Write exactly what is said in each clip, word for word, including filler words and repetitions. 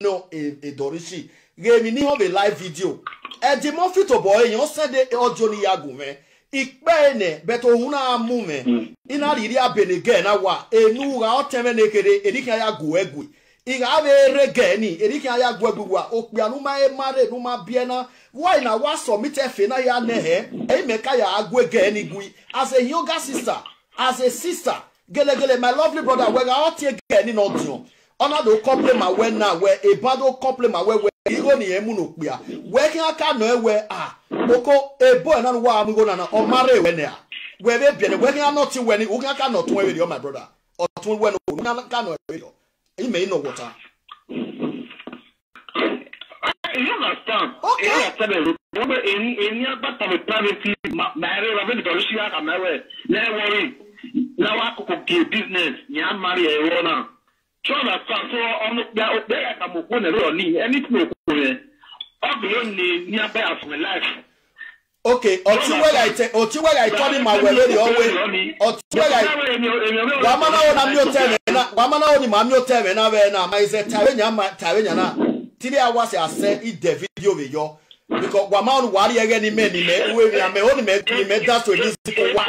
nọ e, e Dorishi. Ghe emwi ne I họn vbe live video. Eddie Murphy tobọ ẹre, ọ send audio ni ya gu mwẹ. Ikpẹre nẹ, but ohun na mu mwẹ. I na rhie rhie abe ne girl na wa, enu gha ọtẹn mwẹ ne kherhe, eni khian ya gu ẹre gui. I gha vbe rre girl ni, eni khian ya gu ẹre gui wa, okpia ne u ma he ma rre, ne u ma biẹ na, why na wa submit ẹfe na ya nẹ hẹ? Ẹ i mẹ ka ya gu girl ni gui, as a younger sister, as a sister, gelegele, my lovely brother, wẹ gha ọ tie girl ni ne ọ diọn. Ọ na do complain ma wẹ na, wẹ eba do complain ma wẹ, wẹ igho ni ẹ mu ne okpia. Wẹ khian ka nọ ẹ wẹ, ah, oko ebo ẹ na ne uwa mu igho na na, ọ ma rre wẹ nẹ a. Wẹ vbe biẹ nẹ, wẹ khian nọ tie wẹ ni, u khian ka nọ tuẹn vberriọ, my brother. Ọ tuẹn wẹ nọ, u khian ka nọ ẹ vberriọ. Imẹ i nọ wọta. You understand? Okay. You understand? Wọ́n bẹ èyí èyí agbáta mi privacy ma ma ẹrẹ wa bẹ́ẹ̀ ni bàbá ṣíwá kà mẹ́wẹ́ lẹ́wọ̀rì náà wá kókò gé business ní a máa rí ẹ̀rọ náà. You understand? So ọmọ ìgbà òpè ẹ̀ka mọ̀ kó nẹ̀rọ ní anything òkú yẹn. Ọ̀gbìn yóò ní ní abẹ́ àfọ̀mẹ́ life. Okay, ọtí wẹ́gà ìtẹ ọtí wẹ́gà ìtọ́ni ma wẹ̀ lórí ọwẹ́. Ọtí wẹ́gà wà á má náà ó na mi ó tẹ́ ẹ̀mẹ́ náà, wà á má náà ó ni màá mi ó tẹ́ ẹ̀mẹ́ náà bẹ́ẹ̀ náà, ma ìzẹ tàwé yàn má tàwé yàn náà. Three hours àṣẹ ìdẹ fídíò rẹ̀ yọ. Because wà á má ó ni wà á rí ẹgẹ́ ni mẹ́ ni mẹ́ uwe mi àmẹ́ ó ni mẹ́ ni mẹ́ dá so èmi sí kó wá.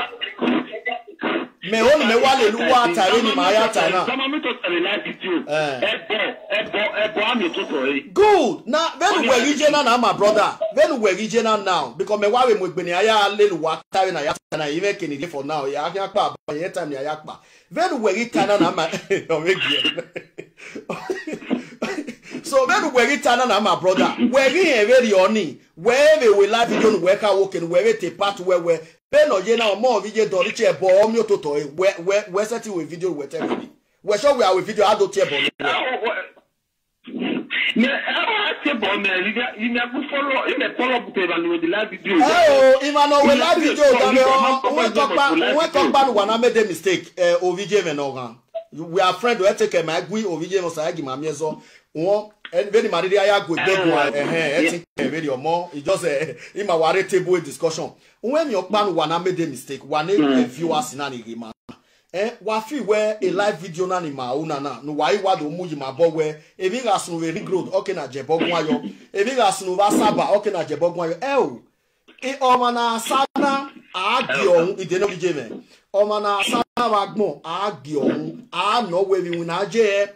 Mẹ ho ni mẹ wa lele uwa ta ẹre ni ma ya ta na. Sọmọ mi to tẹ̀lé live video. Eh. Ẹbọ, ẹbọ, ẹbọ, ami to tọ ẹre. Good. Na vbene uwẹ ghi ye na na, my brother. Vbene uwẹ ghi ye na now, because mẹ wa vbe mu egbe ne a ya lele uwa ta ẹre na ya ta na, even kene dey for now. Ya khian kpa, by the time ya ya kpa. Vbene uwẹ ghi ta na na, my, ọ vbe gie. So vbene uwẹ ghi ta na na, my brother. Wẹ ghi hẹn vberriọ ni, wẹ vbe wẹ live video ni, wẹ ka wo kene, wẹ vbe te part wẹ wẹ. Vbene ọ ye na, ọmọ vbe iye dọ ni, che ẹbọ ọ miẹn ototọ ẹre, wẹ, wẹ, wẹ sẹtin wẹ video wẹ tẹ mwẹ ni. Wẹ sọ wẹ a wẹ video, a do tie ẹbọ nẹ wẹ. Mẹ, ẹ wá tie ẹbọ mẹ, ime gu follow, ime follow but ẹ ba ni wẹ the live video. Ẹ o, ima nọ wẹ live video da mẹ ọ, uwẹ kọkpa, uwẹ kọkpa ni wa na made a mistake, eh, ovbi iye mwẹ nọ ghan. We are friend, ẹ take my gui, ovbi iye mwẹ sa gi ma miẹn zọ. Won, vbene ima rhirhi a ya gu egbe guan, ẹhẹn, ẹ ti kẹ vberriọ mọ, I just, eh, ima wa rre table a discussion. Uwẹ emwi ọkpa ne uwa na made a mistake, wa ne, eh, viewers na ni ghi ma. Eh, wa fi wẹ a live video na ni ma ru na na, ne uwa i wa do mu yi ma obọ wẹ, emwi gha sunu vbe Ring Road, ọ ke na je ẹbọ guan yọ. Emwi gha sunu vbe Asaba, ọ ke na je ẹbọ guan yọ. Ẹ o, e, ọmwa ne a sa na, a gie ọhun, ide ne ovbi iye mwẹ. Ọmwa ne a sa na vbe agbọn, a gie ọhun, a nọ wẹ vbe iwinna ye hẹ.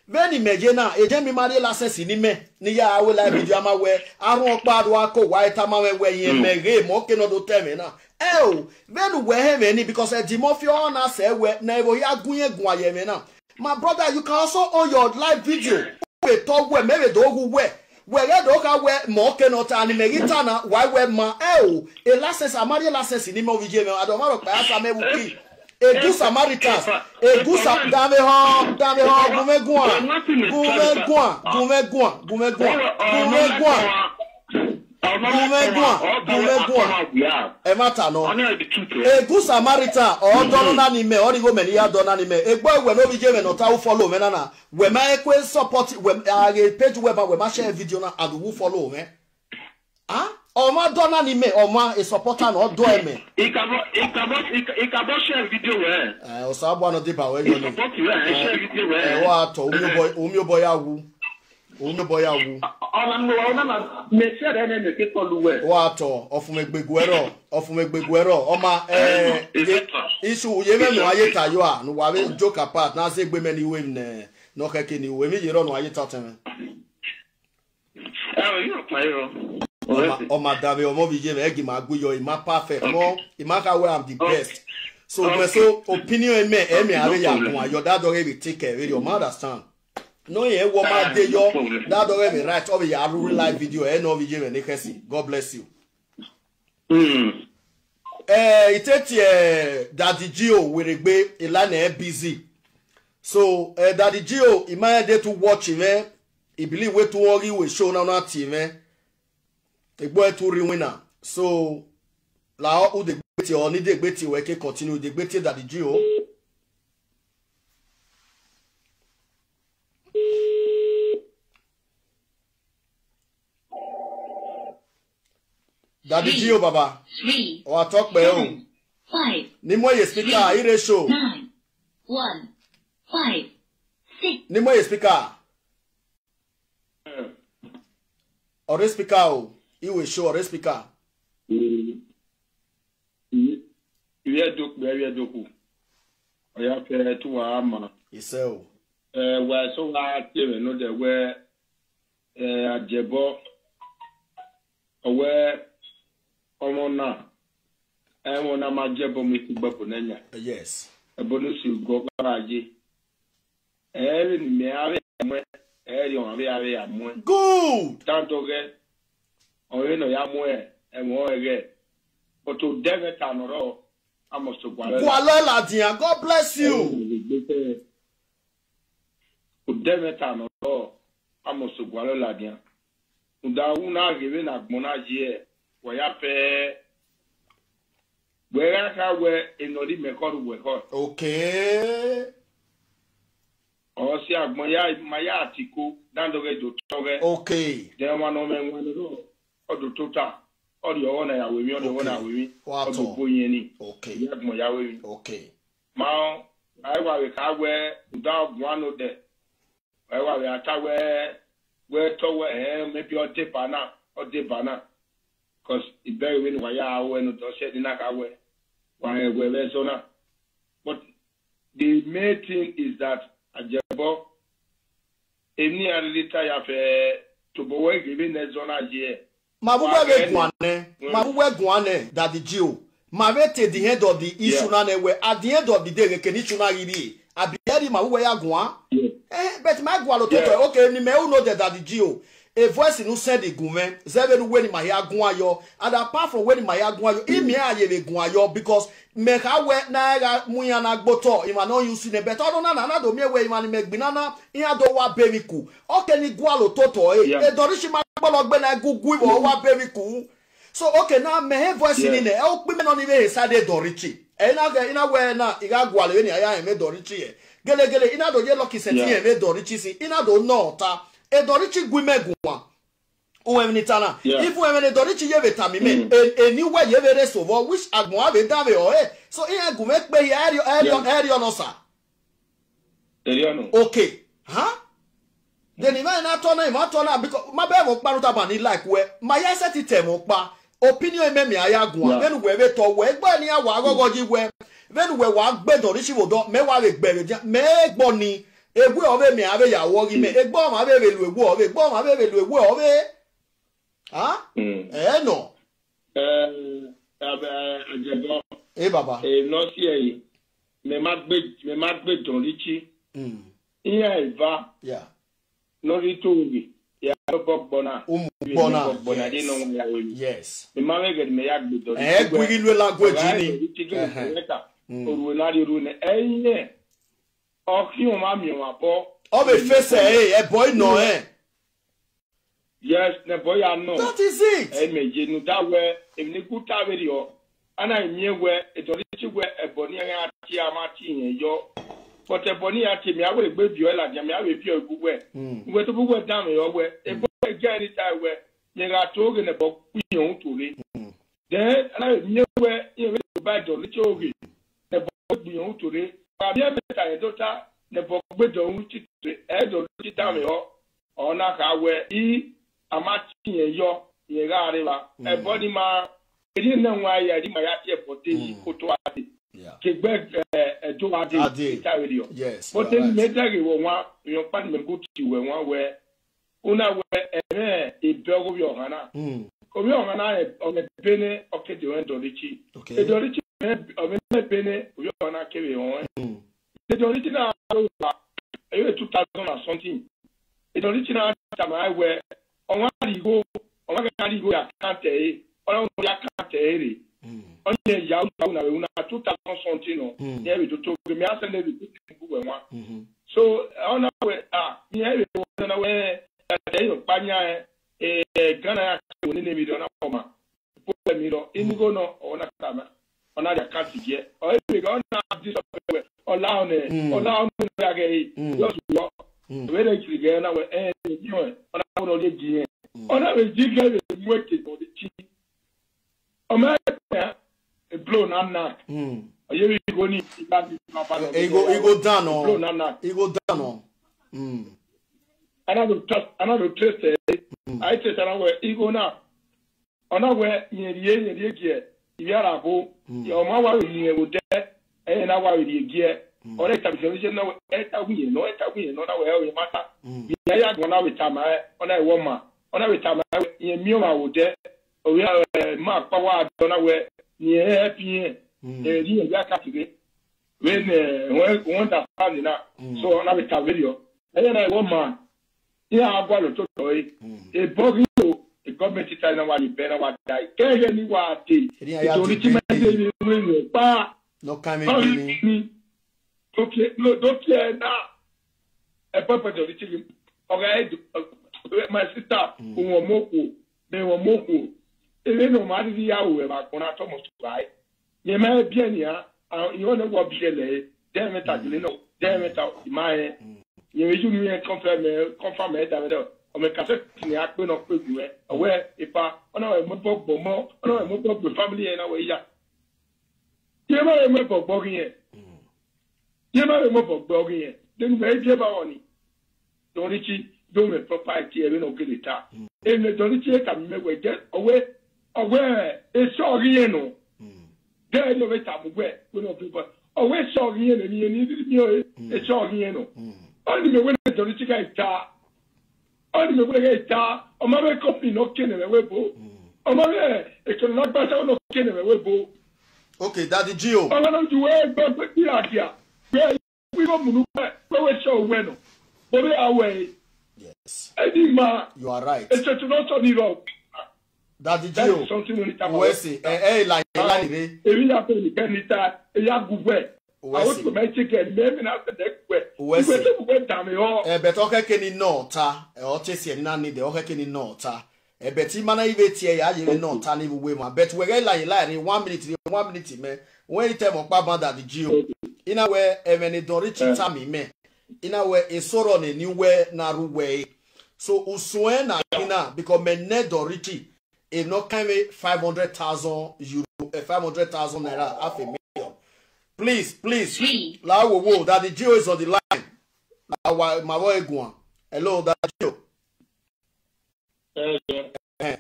Vbene imẹ ye na, e jẹ mi ma rhie license ne imẹ, ne I ya ru live video, a ma wẹ, arhuẹn ọkpa do a ko wa, e tama mwẹ wẹ, irẹn mẹ ghe mọ ke ne ọ do ta ẹmwẹ na. Ẹ o, vbene uwẹ hẹ ẹmwẹ ni, because Eddie Murphy ọ na sẹ wẹ, ne ẹvbo hia gu irẹn guan ye ẹmwẹ na. My brother, you can also own your live video. U vbe tọ wẹ, mẹ vbe do hu wẹ. Wẹ ghẹ do kha wẹ, mọ ke ne ọ ta, ne imẹ ghi ta na, wa wẹ ma. Ẹ o, a license, a ma rhie license ne imẹ, ovbi iye mwẹ, a do ma rhọkpa ya sa mẹ vbe uki. A good Samaritan, a good Sa-, danmwehọ, danmwehọ, gu mwẹ guan, gu mwẹ guan, gu mwẹ guan, gu mwẹ guan, gu mwẹ guan, gu mwẹ guan, gu mwẹ guan. Ẹmwata nọ. A good Samaritan, ọ dọnọ na ni mẹ, ọ rhie igho mẹ ne I ya dọ na ni mẹ. Egbe wẹ ne ovbi iye mwẹ ne ọ ta u follow mwẹ na na. Wẹ ma he kue support, wẹ a ghe page wẹ ma, wẹ ma share video na, and u follow mwẹ. Ah, ọmwa dọ na ni mẹ, ọmwa a supporter na, ọ dọ ẹmẹ. Ikabọ, ikabọ, ika-, ikabọ share video wẹ. Eh, Osanobua nọ deba wẹ yọ ni. Support wẹ, eh, share video wẹ. Eh, wa tọ, u miẹn obọ, u miẹn obọ ya wu. U miẹn obọ ya wu. Ọna mi wa, ọna na, mẹ share ẹnẹ mẹ ke call wẹ. Wa tọ, ọfumwegbe guẹrọ, ọfumwegbe guẹrọ. Ọma, eh, issue, ye mẹ nu a ye ta yọ a, ne uwa vbe joke apart, na zẹ egbe mẹ ni wẹ nẹ, ne ọ khẹke ni wẹ, emwi ye rọ nu a ye ta otẹn mwẹ. Ẹ, ọ yọ kpa yọ. Ọ ma, ọ ma dave, ọmọ vbe iye mwẹ, ẹ gi ma gu yọ, I ma perfect, mọ, I ma kha wẹ I'm the best. So, wẹ so, opinion mẹ, ẹ mẹ, a vbe ya gun ayọ, da dọghe vbe take care, vbe ọ ma understand. No, ye, wọ ma de yọ, da dọghe vbe right, ọ vbe ya ru live video, ẹ nọ vbe iye mwẹ ne khẹsi. God bless you. Eh, I te tie, eh, Daddy Gio, were gbe, e line ẹ busy. So, eh, Daddy Gio, I ma rẹn de to watch mwẹ, I believe wẹ te u ghi wẹ show na, u na tie mwẹ. Egbe ẹre te u rhie iwinna. So, la u degbe tie, ọ ni degbe tie, wẹ ke continue, u degbe tie Daddy Gio. Daddy Gio, baba. Three, three, seven, five, six, nine, one, five, six. Wa talk pẹ o. Ni mu ye speaker, I rhie show. Ni mu ye speaker. Ọre speaker o, iwe show ọre speaker. Ivbi Ẹdo kpẹ, ivbi Ẹdo ku. Ọ ya fẹ te uwa ma. Isẹ o. Ẹ, wa eso gha tie mwẹ nodẹ wẹ, ẹ, Ajebọ, ọ wẹ ọmọ na, ẹmwẹ na ma Ajebọ mu ikugbe ẹbọ nẹ yan. Yes. Ẹbọ ne si gọ gha ye. Ẹ vbe ne imẹ avbe ya muẹn, ẹ rhie ọmwa vbe avbe ya muẹn. Good. Dandọghẹ, ọre ne ọ ya muẹn ẹmwẹ ọnrẹn ghẹ. But odẹ mwẹ ta nọ rrọọ, a must gualọ ẹe. Gualọ ẹe ladian. God bless you. Ẹ vbe gbe sẹ, odẹ mwẹ ta nọ rrọọ, a must gualọ ẹe ladian. Rhunmwuda u na ghe vbene agbọn na ye, wa ya fẹ wẹ gha kha wẹ enọ rhie mẹ khọe ru wẹ khọe. Okay. Ọ si agbọn ya, ma ya tiko, dandọghẹ do tọghẹ. Okay. Then ọmwa ne ọ mwẹ wan nọ, ọ do tota, ọ rhie ọghọ na ya ru emwi, ọ rhie ọghọ na ya ru emwi, ọ do gbe oyin ni. Okay. Ya agbọn ya ru emwi. Okay. Ma ọ, a i wa vbe kha wẹ, rhunmwuda ọ guan nodẹ, a i wa vbe a ta wẹ, wẹ tọ wẹ, eh, maybe ọ deba na, ọ deba na. Because I bẹghe vbene wa ya ru ẹre nodẹ, ọ sẹ ne I na kha wẹ, wa rẹn wẹ vbe ẹzọ na. But the main thing is that Ajebọ, emwi ne iran rhirhi ta ya fẹ tobọ wẹ ghe vbene ẹzọ na ye. Ma vbe uwẹ vbe guan nẹ, ma vbe uwẹ guan nẹ, Daddy G o. Ma vbe te the end of the issue na nẹ wẹ, at the end of the day, ghẹ ke ne issue na ghi rrie. Abi ẹre ma vbe uwẹ ya guan. Eh, but ma gualọ totọ, okay, ne imẹ ru nodẹ, Daddy G o. A voice ne u send gun mwẹ, zẹ vbene uwẹ ne ima hia guan yọ. And apart from wẹ ne ima hia guan yọ, I miẹn a ye vbe guan yọ, because mẹ kha wẹ na ẹ gha mu iran na gbe otọ, emwa ne ọ use nẹ, but ọdọ na na, na do miẹn wẹ emwa ne imẹ gbe na na, iran do wa be emwi ku. Ọ ke ne I gualọ totọ ẹre. Yeah. Edọnrichi ma gbọlọ gbe na gu gu vbe ọ wa be emwi ku. So, okay, na mẹ hẹ voice ni nẹ, ẹ ukpi mẹ nọ ni vbe he side Edọnrichi. Ẹ, I na ghẹ, I na wẹ na, I gha gualọ vbene a ya rẹn mwẹ Edọnrichi ẹ. Gelegele, I na do ye lucky sẹtin rẹn mwẹ Edọnrichi sin, I na do nọ ta. Edọnrichi gu imẹ guan. Uwẹ emwi ne I ta na. Yeah. Even ẹmwẹ ne Edọnrichi ye vbe tama imẹ, e- eni uwẹ ye vbe rre eso vbọ, which agbọn a vbe dan vbe ọre. So, iran gu mwẹ kpe hia, ẹ rhie, ẹ rhie, ẹ rhie ọnọsa. Eriọno. Okay. Huh? Then ima na tọ na, ima tọ na, because ma bẹ ẹmwẹ ọkpa ne u tama ni like wẹ, ma ya sẹtin ta ẹmwẹ ọkpa. Opinion mẹ mẹ a ya guan, vbene uwẹ vbe tọ wẹ, egbe ni a wa ghọghọ yi wẹ, vbene uwẹ wa gbe Edọnrichi vbe odọ, mẹ wa vbe gbe vbe dia, mẹ egbe ọni, ewe ọvbe mẹ a vbe ya ru ọghe mẹ, egbe ọmwa vbe vbe lu ewe ọvbe, egbe ọmwa vbe vbe lu ewe ọvbe. Ah? Ẹ nọ. Eh, Ajebọ. Eh, baba. Eh, nọ si ẹre, mẹ ma gbe, mẹ ma gbe Edọnrichi. Mm. Iran eva. Yeah. Ne ọ rhie to ghe, ya ne obọ gbọ na. Umu gbọ na, obọ gbọ na, yes. Yes. Mẹ ma vbe ghẹ ne mẹ ya gbe dọ. Eh, gui ghi lu language ni. Ẹhẹn. Orue na rhie orue nẹ. Ẹyin nẹ, ọ khian ọmwa miẹn ọmwa obọ. Ọ vbe face ẹre, ẹbọ i nọ ẹn. Yes, ne ẹbọ ya nọ. That is it. Ẹ mẹ ye ne u da wẹ, emwi ne I gu ta vberriọ, a na miẹn wẹ, Edọnrichi wẹ, ẹbọ ne iran gha tie, a ma tie irẹn yọ. But ẹbọ ne iran tie, mẹ a wẹ egbe viọ ladian, mẹ a vbe viọ gu wẹ. Mm. Wẹ tobọ wẹ danmwehọ wẹ, ẹbọ ẹgẹ ni ta wẹ, mẹ gha to ghe ne ẹbọ kpe irẹn utu rre. Mm. Then, a na vbe miẹn wẹ, irẹn vbe ba Edọnrichi oghe, ne ẹbọ kpe irẹn utu rre. Wa miẹn mẹ ta rẹn do ta, ne ẹbọ gbe Edọnrichi utu rre, Edọnrichi danmwehọ. Ọ na kha wẹ, I, a ma tie irẹn yọ, irẹn gha rre evba. Mm. Ẹbọ ni ma, erriọ ne wan ya, erriọ ma ya tie ẹbọ de, mm, Otuade. Yeah. Ke egbe, eh, Ẹdo Ade, Ade. I ta vberriọ. Yes, but you are right. Mẹ dẹghe wẹ wan, irẹn ọkpa ne mẹ gu tie wẹ wan wẹ, u na wẹ ẹmwẹ ebe ọghe ovbi ọmwa na. Mm. Ovbi ọmwa na, ọ mwẹ ebe nẹ, ọ ke de rẹn Edọnrichi. Okay. Edọnrichi, ọ mwẹ ebe nẹ, ovbi ọmwa na kevbe rẹn. Mm. Edọnrichi na ro wa, ẹ i re two thousand and something. Edọnrichi na tama ẹn wẹ, ọmwa rhie igho, ọmwa gha rhie igho ya account ẹre, ọ na ya account ẹre rre. Mm. Ọ na ya u, ya u na vbe una two thousand something nọ, mm, irẹn vbe do to ghe mẹ, a send ẹre vbe gu wẹ wan. Mm-hmm. So, ọ na wẹ, ah, irẹn vbe wẹ, ọ na wẹ, ẹ, ẹ, ọkpa yan, ẹ, ẹ, Ghana ya ke wẹ nene emwi rre, ọ na wẹ ọma. Problem rọ, inigho nọ, ọ na tama, ọ na rhie account giẹ. Ọ vbe ghe, ọ na disturb wẹ, ọ la ọnẹ, mm, ọ la ọnẹ ya ghe ẹre, mm, just wọ. Mm. Ọ vbe rhe kiri ghe, ọ na wẹ, eh, you know, ọ na wẹ ọ rhie gi ẹn. Mm. Ọ na vbe gi ghe vbe mu ẹke body chi. Ọ ma ya, e blow na na. Mm. Ọ ye vbe igho ni, igho, igho dan nọ. E blow na na. Igho dan nọ. Mm. a na do trust, a na do trust ẹre. A i trust, a na wẹ igho na, ọ na wẹ, rẹn rhie, rẹn rhie gie ivbi Arabọ, ọ ma wa vbe rhie rẹn vbe odẹ, ẹre na wa vbe rhie gie. Ọ na tama iye na wẹ, ẹ ta gu irẹn nọ, ẹ ta gu irẹn nọ, ọ na wẹ, ẹ i re matter. Rẹn ya guan, ọ na vbe tama ẹre, ọ na wẹ ọ ma, ọ na vbe tama ẹre wẹ, rẹn miẹn ọmwa vbe odẹ, ovbi ma kpa wa dọ na wẹ, rẹn help irẹn, rẹn rhie rẹn vbe account rre. Vbene wẹ, wẹ understand na, so ọ na vbe ta vberriọ. Ẹyẹ na wẹ ọ ma, iran gha gualọ ototọ ẹre. Ebọ ghi ro, government ta na wa ye bẹ na wa da. Kẹghẹ ne wa dee, Erriọ ya Don Richie ma dee dee vbe ru emwi ọkpa. Ne ọ kan emwi Ọ ghi gbe ni. Ni, do tie, no, do tie na. Ẹbọ ẹbọ Don Richie ghi, ọ gha do, my sister, uwẹ ọmọ okhuo, mẹ wẹ ọmọ okhuo. Ere ne ọ ma rhirhi ya ru ẹmwẹ agbọn na, Thomas Tubai. Rẹn ma biẹ nian, a, irẹn ọnii wẹ ọ biẹlẹ ẹre, de ẹmwata gele nọ, de ẹmwata ima rẹn. Rẹn vbe ye unu rẹn confirm, confirm ẹre davbe, ọ mẹ cassette ne a kpe nọ kpe gu ẹre, ọ wẹ, epa, ọ na wẹ mu ẹbọ gbe ọmọ, ọ na wẹ mu ẹbọ gbe family ẹre na wẹ iya. Rẹn ma vbe mu ẹbọ gbe ọghe irẹn. Rẹn ma vbe mu ẹbọ gbe ọghe irẹn. De ne u vbe biẹ ba ọnii. Don Richie, do mwẹ property ẹre vbene ọ gele ta. Ene Don Richie tama mẹ wẹ, je, ọ wẹ, ọ wẹ, esọ ghi rẹn nọ. Dẹ ẹre ọ vbe tama wẹ, wẹ nọ vbe bọ. Ọ wẹ esọ ghi rẹn nọ, eni, eni, eni, eni, esọ ghi rẹn nọ. Ọnii mẹ wẹ ne Don Richie gha ta. Ọnii mẹ wẹ gha ta, ọ ma vbe company ne ọ kene mwẹ wẹ bo. Ọ ma vbe ekene ne a gba sa ne ọ kene mwẹ wẹ bo. Okay, Daddy G O. Ọmọ ne ju wẹ gbe gbe kpira dia. Wẹ, wẹ igho munu wẹ, wẹ wẹ sẹ owẹ nọ. Bo vbe a wẹ. Yes. Edi ma. You are right. Ese tu no so ni rọ. Daddy That G O. Is something we need to have. Uwẹ sẹ, ẹ, ẹ, la, la ni re. Ebi ya pe ni kẹ ni ta, e ya gu wẹ. Uwẹ sẹ. Awo to me ti kẹ, me, me na se de wẹ. Uwẹ sẹ. Uwẹ se wẹ da me ho. Ẹ, but ọ khẹke ni nọ ta, ẹ, ọ te si ẹ ni na ni de, ọ khẹke ni nọ ta. Ẹ, but ima na i vbe tie ya ye vbe nọ ta ni vbe uwe ma. But wẹ ghẹ la ye la re one minute, re one minute mẹ. Wẹ i te mọ kpa ban Daddy G O. I na wẹ ẹmwẹ ne Don Richie tama mẹ. I na wẹ eso rọ ne ni wẹ na ru wẹ e. So, usun ẹn na ghi na, because mẹ nẹ Don Richie, emwi ne ọ kan mwẹ five hundred thousand euro, eh, five hundred thousand naira, half a million. Please, please, la wo wo, Daddy G O is on the line. La wa, ma vbọ e guan. Hello, Daddy G O. Eh,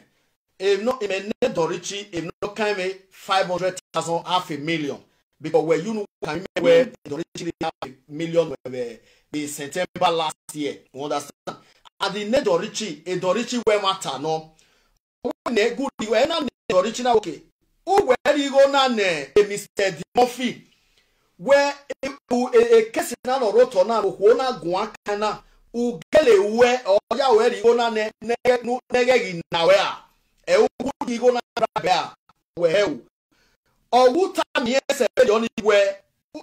emwi ne, mẹ nẹ Don Richie, emwi ne ọ kan mwẹ five hundred thousand, half a million. Because wẹ you know, kan mwẹ wẹ Don Richie half a million wẹ, wẹ, be September last year. You understand? And the nẹ Don Richie, e Don Richie wẹ ma ta nọ. Wẹ nẹ good, wẹ na nẹ Don Richie na, okay. Uwẹ rhie igho na nẹ, eh, Mister Eddie Murphy. Wẹ, e, u, e, e case na nọ rre otọ na, okhuo na guan kan na, u gele ruẹ, ọ ya ruẹ rhie igho na nẹ, nẹ, nẹ, nẹ ghẹ ghi na ruẹ a. Ẹ u gu igho na bribe a, wẹ hẹ u. Ọ gu tama irẹn sẹ vberriọ ni wẹ,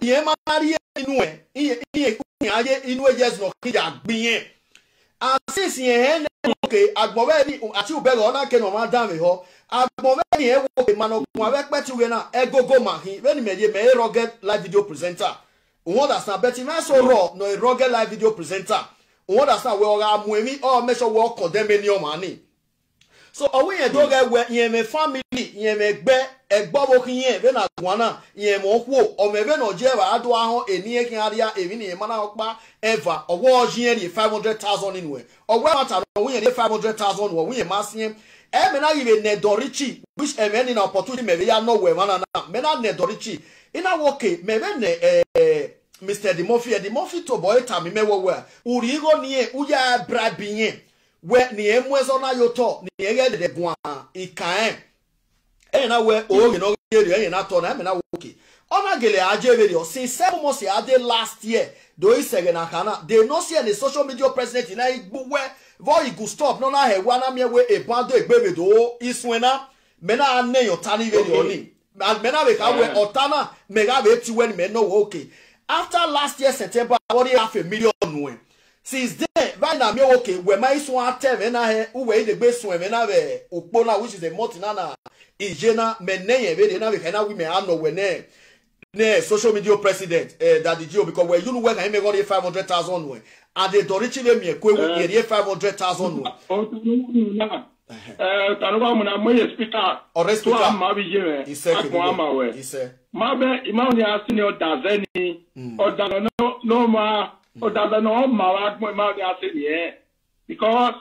irẹn ma na rhie inu ẹ, irẹn, irẹn, irẹn a ye inu ẹ yes nọ khin ya gbe irẹn. And since irẹn hẹ nẹ, okay, agbọn vbe ni, a ti ubẹghe ọ na ke ne ọ ma danmwehọ. Agbọn vbe ni, ẹ wo, okay, ma nọ guan vbe ẹkpẹti ughe na, ẹgogo ma khin, vbene imẹ ye, mẹ i rugged live video presenter. U understand? But imẹ so rọ nọ rugged live video presenter. U understand? Wẹ ọ gha mu emwi, ọ make sure wẹ ọ condemn eni ọmwa ni. So, ọ wẹ irẹn do ghẹ wẹ, irẹn mwẹ family, irẹn mwẹ ẹgbẹ, ẹgbẹ ọvbokhan irẹn vbene a guan na, irẹn mwẹ okhuo, ọ mwẹ vbene ọ ye ẹvba a do a họn, eni irẹn khian rria, emwi ne irẹn ma na họn ọkpa, eva, ọ wẹ ọ ye irẹn rhie five hundred thousand nuẹn. Ọ wẹ ẹmwata ne ọ wẹ irẹn rhie five hundred thousand nuẹn, ọ wẹ irẹn ma siẹn. Ẹ mẹ na ghi vbe nẹ Don Richie, which ẹmwẹ ni na opportunity mẹ vbe ya nọ wẹ emwa na na, mẹ na nẹ Don Richie. I na wẹ okay, mẹ vbe nẹ, eh, Mister Eddie Murphy, Eddie Murphy tobọ ẹre tama mẹ wẹ wẹ, u rhie igho ne irẹn, u ya bribe irẹn. Wẹ ne irẹn mu ẹzọ na ye otọ, ne irẹn ghẹ dẹdẹ guan ikan rẹn. Ẹyẹn na wẹ, o ghe ne ọ ghi rriọ, ẹyẹn na tọ na, ẹmwẹ na wẹ okay. Ọ na gele a je vberriọ, since seven months a dee last year, do i sẹ ẹghẹ ne a kha na, de ne ọ si ẹre ne social media president na i gbe uwẹ, vbe ọ i gu stop, ne ọ na hẹ wa na miẹn wẹ eban do egbe vbe do i suẹn na, mẹ na nẹ yan ọta ni vberriọ ni. And mẹ na vbe kha wẹ ọta na, mẹ gha vbe tie uwẹ ne mẹ nọ wẹ okay. After last year September, ọ rhie half a million nuẹn. Since then, vbe a na miẹn wẹ okay, wẹ ma i suẹn a ta ẹmwẹ na hẹ, uwẹ i degbe suẹn ẹmwẹ na vbe ukpo na, which is a month na na, iye na, mẹ nẹ irẹn vberriọ na vbe khẹ na wẹ mẹ a nọ wẹ nẹ, nẹ social media president, eh, Daddy G O, because wẹ you know wẹ khan imẹ ghe ọ rhie five hundred thousand nuẹn, and Don Richie vbe miẹn kue wẹ irẹn rhie five hundred thousand nuẹn. Ọta ne uwa mu na, eh, ọta ne uwa mu na, mu ye speaker. Ọre speaker. Ma vbe ye mwẹ. Isẹ agbọn kevbe ama wẹ. Isẹ. Ma bẹ, ima ni a si ni ọdazẹ ni. Ọdazẹ nọ, nọ ma, ọdazẹ nọ ma wa gbọn, ima ni a si ni ẹ. Because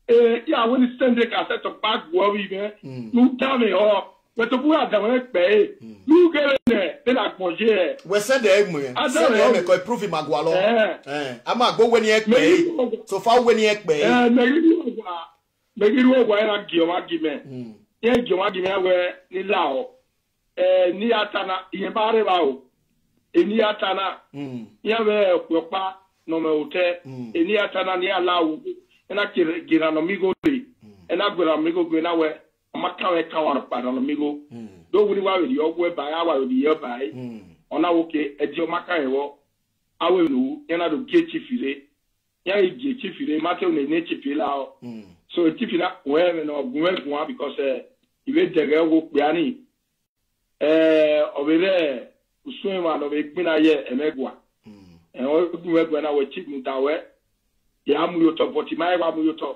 eh, ya wẹ ni send ka sẹ tọkpa guọ vbe imẹ, ne u danmwehọ, wẹ tobọ u gha danmwẹ kpẹre, ne u ghe vbene de na gbọn ye. Wẹ send ẹ gbọn, send ẹ mẹ kọ prove ma gualọ. Eh, a ma gbe wẹ ni ẹ kpẹre, so far wẹ ni ẹ kpẹre. Eh, mẹ ghi ru owa, mẹ ghi ru owa, iran gie ọmwa gie mẹ. Iran gie ọmwa gie mẹ wẹ ni lahọ. Eh, ne iran ta na, irẹn ma rre evba o. Eni iran ta na, iran vbe okpia ọkpa ne ọ mwẹ otọ. Eni iran ta na ne iran la wu, ẹ na gie erhan ne ọ miẹn igho rre, ẹ na gu erhan ne ọ miẹn igho gu, ẹ na wẹ, ọ ma kan mwẹ kan wa rhọkpa erhan ne ọ miẹn igho. Do wẹ ne wa vbe rhie ọghe ba ẹre, a wa vbe rhie ba ẹre. Ọ na wẹ oke, ẹdẹ ọ ma kan mwẹ vbọ, a wẹ vbe ne u ru, iran na do gie chief rre. Iran ghi gie chief rre, ma te ne eni chief lahọ. So chief na, wẹ ẹmwẹ ne ọ gu mwẹ guan because eh, I vbe dẹghe ọghe okpia ni. Eh, ọ vbe rre usun emwa ne ọ vbe gbinna ye ẹmwẹ gua. Eh, ọ gu mwẹ guan na wẹ chief, mu da wẹ, ya mu ye otọ, but I ma wa mu ye otọ.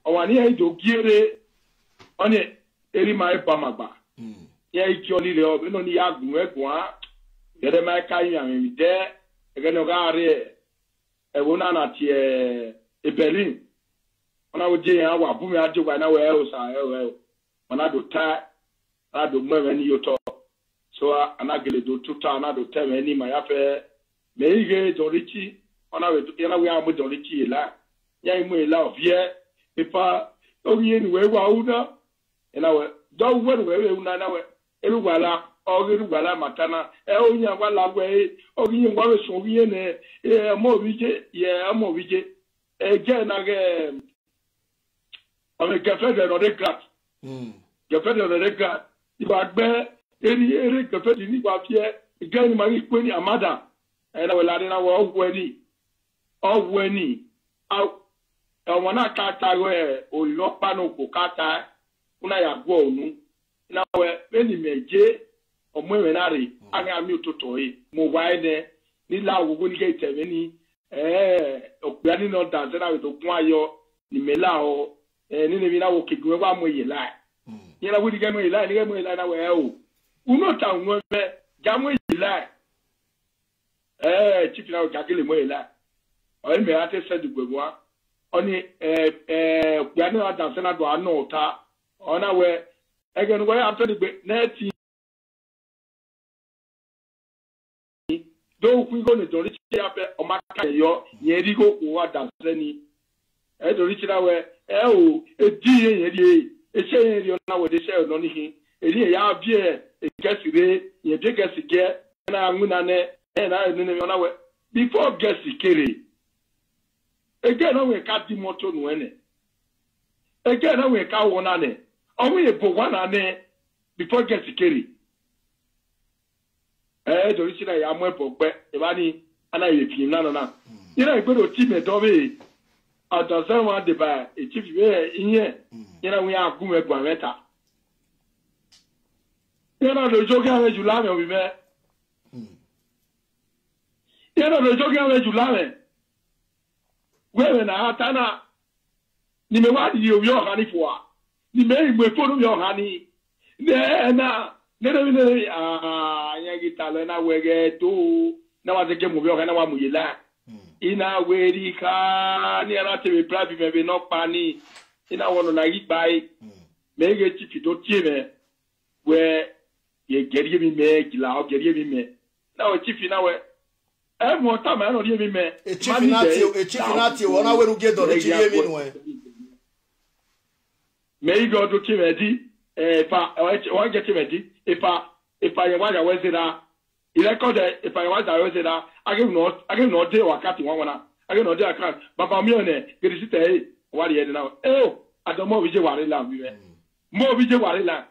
Ọmwa ne iran do gie rre, ọnii, erha ima eba ma gba. Iran i gie ọnii rre, ọ vbe nọ ne I ya gu mwẹ guan, ẹdẹ ma ka rinmwian mwẹ vbe dẹ, ẹghẹ ne ọ gha rre ẹvbo na na tie e Berlin. Ọ na wẹ, de iran wa bu mwẹ, a die owa na wẹ, ẹo sa, ẹo, ẹo. Ọ na do ta, a na do mu ẹmwẹ ni ye otọ. So a, a na gele do tuta, a na do ta ẹmwẹ ni ma ya fẹ. Mẹ i ghe Don Richie, ọ na wẹ, iran na wẹ iran mu Don Richie ye la. Iran i mu ye la, ọ viẹ, epa, oghiẹn ne uwẹ wa ru na. Ena wẹ, dọ wẹ ne uwẹ vbe ru na, ena wẹ, erha uwa la, ọ ghe erha uwa la ma ta na, ẹ o yan wa la wẹ re, ọ ghi yan wa vbe suẹn oghiẹn nẹ, ẹ, ọmọ vbe iye, yẹ ọmọ vbe iye. Ẹghẹ na ghẹ, ọ vbe girlfriend ne ọ rre England. Girlfriend ne ọ rre England. I wa gbe, erha, erha girlfriend ni wa viẹ, igẹ ni ma ghi kue ni Amanda. Ena wẹ la rre na wẹ ọ wẹ ni, ọ wẹ ni, a, ọmwa na ka ta wẹ, olọkpa ne okhuo ka ta, u na ya guọ unu. Na wẹ, vbene imẹ ye, ọ mu ẹmwẹ na rre, a ghi a miẹn ototọ ẹre, mu owa ẹre nẹ, ne I la oghogho ne I ghẹ ta ẹmwẹ ni, eh, okpia ni nọ danzẹ na vbe do guan yọ, ne imẹ lahọ, eh, nene emwi na wẹ oke gu mwẹ wa mu ye la. Iran na wẹ ne I ghẹ mu ye la, ne I ghẹ mu ye la, na wẹ, ẹ o, unu ọta unu ẹmwẹ, ja mu ye la. Eh, chief na wẹ, ja gele mu ye la. Ọ i mẹ ra te send gbe guan. Ọnii, eh, eh, okpia ni na danzẹ na do a nọ ota. Ọ na wẹ, ẹghẹ ne uwa ya fẹ ni gbe, ne ẹ ti do khu igho ne Don Richie ya fẹ, ọ ma ka yọ, yẹn rhie igho khuo uwa danzẹ ni. Ẹ Don Richie na wẹ, ẹ o, edi irẹn yẹn rhie, ese irẹn rhie, ọ na wẹ de sẹ nọ ni khin. Erriọ ya viẹ egẹsi rre, yẹn viẹ egẹsi giẹ, ẹ na winna nẹ, ẹ na nene emwi, ọ na wẹ, before egẹsi kere, egẹ na wẹ ka di imoto nuẹn nẹ, egẹ na wẹ ka wọ na nẹ, ọ wẹ ebo wa na nẹ, before egẹsi kere. Ẹ Don Richie na ya mu ẹbọ gbe, evba ni, a na vbe fi na nọ na. Iran i gbe do tie mẹ dọ vbe, a danzẹ wa deba e chief vbe iyẹn, iran wẹ iran gu mwẹ guan mwẹ ta. Iran na do jogha mwẹ ye ula mwẹ ovbi mwẹ. Iran na do jogha mwẹ ye ula mwẹ. Wẹ ẹmwẹ na a ta na, ne imẹ wa rhie ovbi ọkhan ni fua, ne imẹ i mu efo ne ovbi ọkhan ni. Nẹ na, nene vbe nene, ah, iran ghi talọ na wẹ ghẹ do, na wa zẹgiẹ mu ovbi ọkhan na wa mu ye la. I na wẹ erha kha, ne iran na te vbe bribe mẹ vbe nọkpa ni, I na wẹ ọnọ na ghi gba ẹre. Mẹ i ghe chief do tie mwẹ, wẹ, ye gẹrriẹ emwi mẹ, gila ọ gẹrriẹ emwi mẹ. Na wẹ chief na wẹ, ẹ mu ọta ma nọ rhie emwi mẹ. E chief na tie, e chief na tie, ọ na wẹ ne u gie Don Richie rhie emwi nuẹn. Mẹ i ghe ọ do tie mwẹ di, eh, epa, ọ wa gie tie mwẹ di, epa, epa yẹn wa ya wẹ zera. I record epa yẹn wa ya wẹ zera. A ghe ne ọ, a ghe ne ọ de wa cut wanwanna. A ghe ne ọ de account. Baba miẹn nẹ, ghe receipt ẹre, wa rhie ẹre na. Eo, adọ mọ vbe iye wa rre la vbe mwẹ. Mọ vbe iye wa rre la.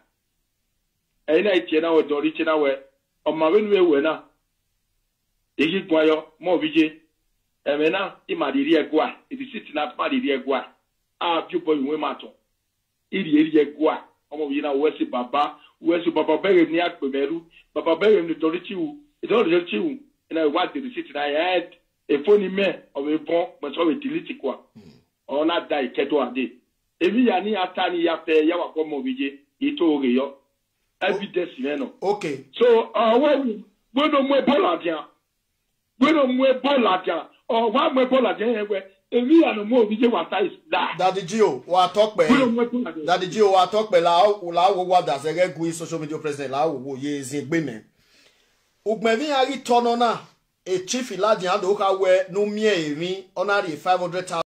Ẹre na i tie na wẹ, Don Richie na wẹ, ọ ma vbene u vbe wẹ na, I ghi guan yọ, mọ vbe iye. Ẹmwẹ na, I ma rhie rhie ẹguae, receipt na ma rhie rhie ẹguae. A viọ obọ ye uwu ima tọn. I rhie rhie ẹguae, ọmọ vbe iye na, wẹ sẹ baba, wẹ sẹ baba, bẹghe ne a kpe mwẹ ru, baba, bẹghe ne Don Richie ru, Don Richie ru, ena wa de receipt na, ẹ, efo ni mẹ, ọ vbe bọn, mẹ sẹ ọ vbe delete kua. Ọ na da ikẹdo a dee. Emwi hia ne iran ta ni ya fẹ, ya wa khuọmọ vbe iye, I to ghe yọ. Evidence mwẹ nọ. Okay. So, ọ wẹ, wẹ ne ọ mu ẹbọ ladian. Wẹ ne ọ mu ẹbọ ladian. Ọ wa mu ẹbọ ladian yẹn wẹ, Emwi hia ne ọ mu ovbi ye wa ta is that. Daddy Gio, wa tọ kpẹ. Wẹ lọ mu ẹkun na dẹ. Daddy Gio, wa tọ kpẹ la, la wo wa da zẹghẹ gu social media president la wo wo ye zin egbe mẹ. Ugbẹn vbe iran ghi tọ nọ na, e chief ladian do kha wẹ ne u miẹn emwi, ọ na rhie five hundred thousand.